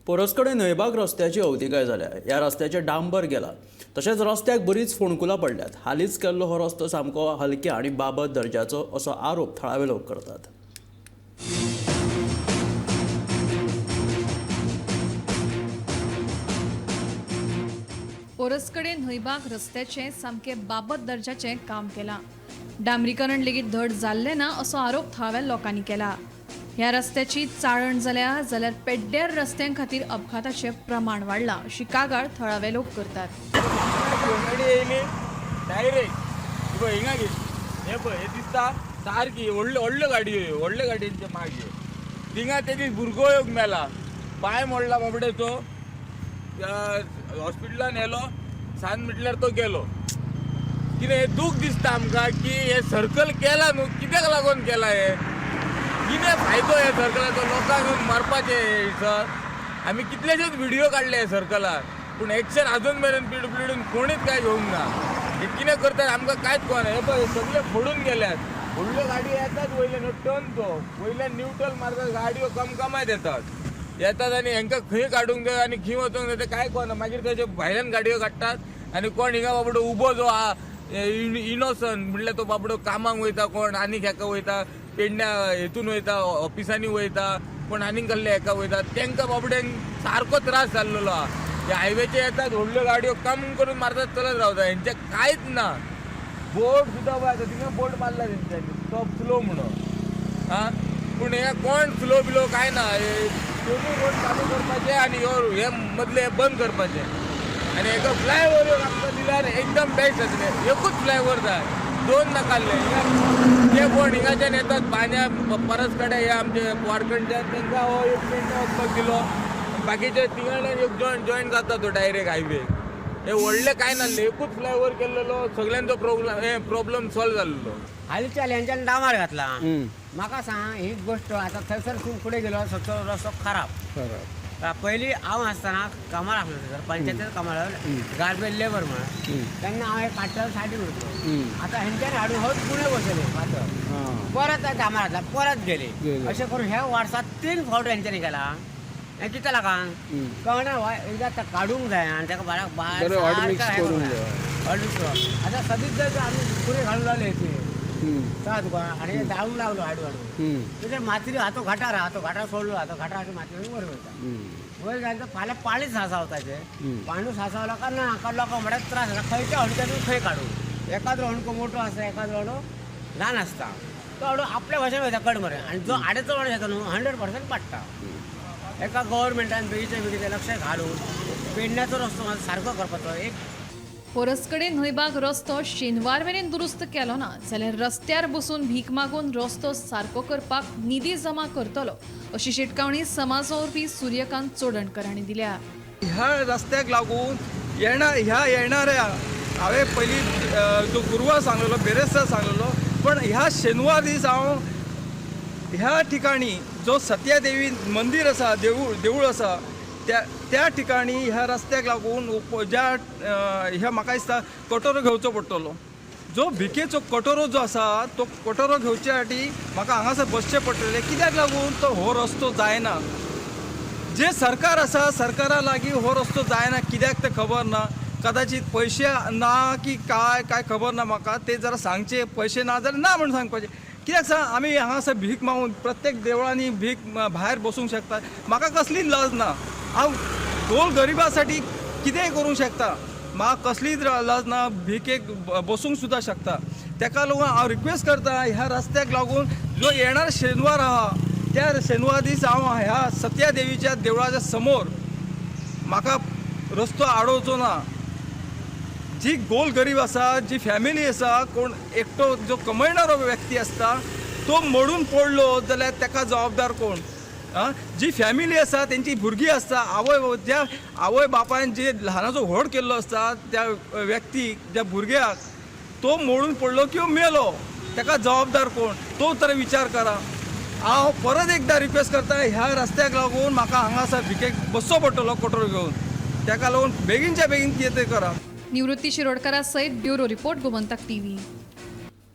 पोरसकडे न्हंयबाग रस्त्याची अवतिकाय जाल्या. ह्या रस्त्याचें डांबर गेला, तशेंच रस्त्याक बरीच फोंडकुलां पडल्यात. हालींच केल्लो हो रस्तो सामको हलक्या आनी बाबत दर्जाचो असो आरोप थळावे लोक करतात. पोरसकडे न्हंयबाग रस्त्याचें सामकें बाबत दर्जाचें काम केलां. डांबरीकरण लेगीत धड जाल्लें ना असो आरोप थळाव्या लोकांनी केला. ह्या रस्त्याची चाळण जाल्या जाल्यार पेड्ड्यार रस्त्यां खातीर अपघाताचें प्रमाण वाडलां अशी कागाळ थळावे लोक करतात. गाडी येयली डायरेक्ट पळय हिंगा घे, हे पळय, हे दिसता सारकी व्हडल्यो व्हडल्यो गाडयो ह्यो, व्हडल्यो गाडयेंचे मागीर थिंगा तेजी भुरगो एक मेला, पांय मोडला बाबड्याचो, हॉस्पिटलान येलो, सांज म्हटल्यार तो गेलो. कितें हें दूख दिसता आमकां की हे सर्कल केला न्हू, कित्याक लागून केला, हे कितें फायदो ह्या सर्कलाचो, लोकांक मारपाचें सर. आमी कितलेशेच व्हिडियो काडले हे सर्कलार, पूण एक्शन अजून मेरेन पिडून कोणीच काय घेवंक ना. हे कितें करतात आमकां कांयच कळना. हे पळय सगळे फोडून गेल्यात, व्हडल्यो गाडयो येतात वयल्यान टर्न तो वयल्यान न्यूट्रल मारतात, गाडयो कमकमात येतात येतात आनी हेंकां खंय काडूंक जाय आनी खंय वचूंक जाय तें कांय कळना. मागीर तेजे भायल्यान गाडयो काडटात आनी कोण हिंगा बाबडो उबो जो आहा इनोसंट म्हणल्यार तो बाबडो कामाक वयता, कोण आनीक हेका वयता, पेडण्या हेतून वयता, ऑफिसांनी वयता, कोण आनीक कसले हेका वयता, तेंकां बाबड्यांक सारको त्रास जाल्लेलो आहा. हे हायवेचे येतात व्हडल्यो गाडयो कम करून मारतात, चलत रावता, हेंचें कांयच ना. बोर्ड सुद्दां पळय आतां थिंगा बोर्ड मारला तेंच्यांनी स्टॉप स्लो म्हणून, आं, पूण हे कोण स्लो बिलो कांय ना. हे दोनूय रोड चालू करपाचे आनी ह्यो हे मदले बंद करपाचे आनी एका फ्लायओवर आमकां दिल्यार एकदम बेस्ट जातलें. एकूच फ्लायओवर जाय, दोन नाकाले. ते कोण हिंगाच्यान येतात बान्या परस कडेन, हे आमचे वारखंडच्यान तांकां हो एक पेडण्यां वचपाक दिलो, बाकीचे थिंगाच्यान एक जॉयन जाता तो डायरेक्ट हायवे. हे व्हडले कांय नासले, एकूच फ्लायओवर केल्लेलो सगळ्यांचो प्रॉब्लम, हे प्रॉब्लम सॉल्व जाल्लो. हालींच्या हेंच्यान डांबर घातला. म्हाका सांग ही गोश्ट, आतां थंयसर सून फुडें गेलो सगळो रस्तो खराब. पयलीं हांव आसतना कामार आसलो थंयसर पंचायतीन कामार गार्बेज लेबर म्हणून, तेन्ना हांव हे काडटालो सायडीन उरतलो. आतां हेंच्यानी हाडून होच गुणे बसयले फातर, परत डांबर घातला, परत गेले. अशें करून ह्या वर्सात 3 फावट हेंच्यांनी केला. हें कितें लागून कळना, एकदां आतां काडूंक जाय आनी ताका बाराक आतां सदींच जर आमी गुणे घालूंक लागले ते कळ्ळें तुका, आनी धाडूंक लागलो हाडू हाडू तेजेर माती हातो घाटार आहा, तो घाटार सोडलो, आतां घाटार माती वयर वयता, वयर घालता. फाल्यां पाणी सासावताचें, पाणी सासावला का ना का लोकांक म्हळ्यार त्रास जाता. खंयच्या हणक्यातून खंय काडूं, एकादो हणको मोठो आसता, एकादो हणको ल्हान आसता, तो हणको आपल्या भाशेन वयता कड मरे, आनी जो आडेचो माणस येता न्हू 100% पाडटा. एका गव्हर्मेंटान बेगीच्या बेगीन लक्ष घालून पेडण्याचो रस्तो मातसो सारको करपाचो एक. पोरसकडे न्हंयबाग रस्तो शेनवार मेरेन दुरुस्त केलो ना जाल्यार रस्त्यार बसून भीक मागून रस्तो सारको करपाक निधी जमा करतलो अशी शिटकावणी समाज वावुरपी सूर्यकांत चोडणकर हांणी दिल्या. ह्या रस्त्याक लागून ह्या येणाऱ्या हांवें पयलीं जो गुरवार सांगलेलो, बेरेस्तार सांगलेलो, पण ह्या शेनवार दीस हांव ह्या ठिकाणी जो सत्यादेवी मंदीर आसा, देवूळ आसा, त्या त्या ठिकाणी ह्या रस्त्याक लागून ज्या ह्या म्हाका दिसता कटोरो घेवचो पडटलो. जो भिकेचो कटोरो जो आसा तो कटोरो घेवचे साठी म्हाका हांगासर बसचें पडटलें. कित्याक लागून तो हो रस्तो जायना, जे सरकार आसा सरकारा लागीं हो रस्तो जायना कित्याक तें खबर ना. कदाचित पयशे ना की काय काय खबर ना म्हाका, ते जरा सांगचे. पयशे ना जाल्यार ना म्हूण सांगपाचें. कित्याक सांग, आमी हांगासर भीक मागून प्रत्येक देवळांनी भीक भायर बसूंक शकता, म्हाका कसलीच लज ना. हांव गोर गरिबा साठी कितेंय करूंक शकता, म्हाका कसलीच लज ना, भिकेक बसूंक सुद्दां शकता. तेका लागून हांव रिक्वेस्ट करता, ह्या रस्त्याक लागून जो येणार शेनवार आहा त्या शेनवार दीस हांव ह्या सत्या देवीच्या देवळाच्या समोर म्हाका रस्तो आडोवचो ना. जी गोल गरीब आसा, जी फॅमिली आसा, कोण एकटो जो कमयणारो व्यक्ती आसता तो मोडून पडलो जाल्यार ताका जबाबदार कोण? आं, जी फॅमिली आसा तेंची भुरगीं आसता, आवय ज्या आवय बापायन जे ल्हानाचो व्हड केल्लो आसता त्या व्यक्तीक, ज्या भुरग्याक, तो मोडून पडलो किंवा मेलो ताका जबाबदार कोण, तो तर विचार करा. हांव परत एकदां रिक्वेस्ट करता, ह्या रस्त्याक लागून म्हाका हांगासर भिकेक बसचो पडटलो कटोरो घेवन, ताका लागून बेगीनच्या बेगीन कितें तें करा. निवृत्ती शिरोडकरा सहित ब्युरो रिपोर्ट, गोमंतक टीव्ही.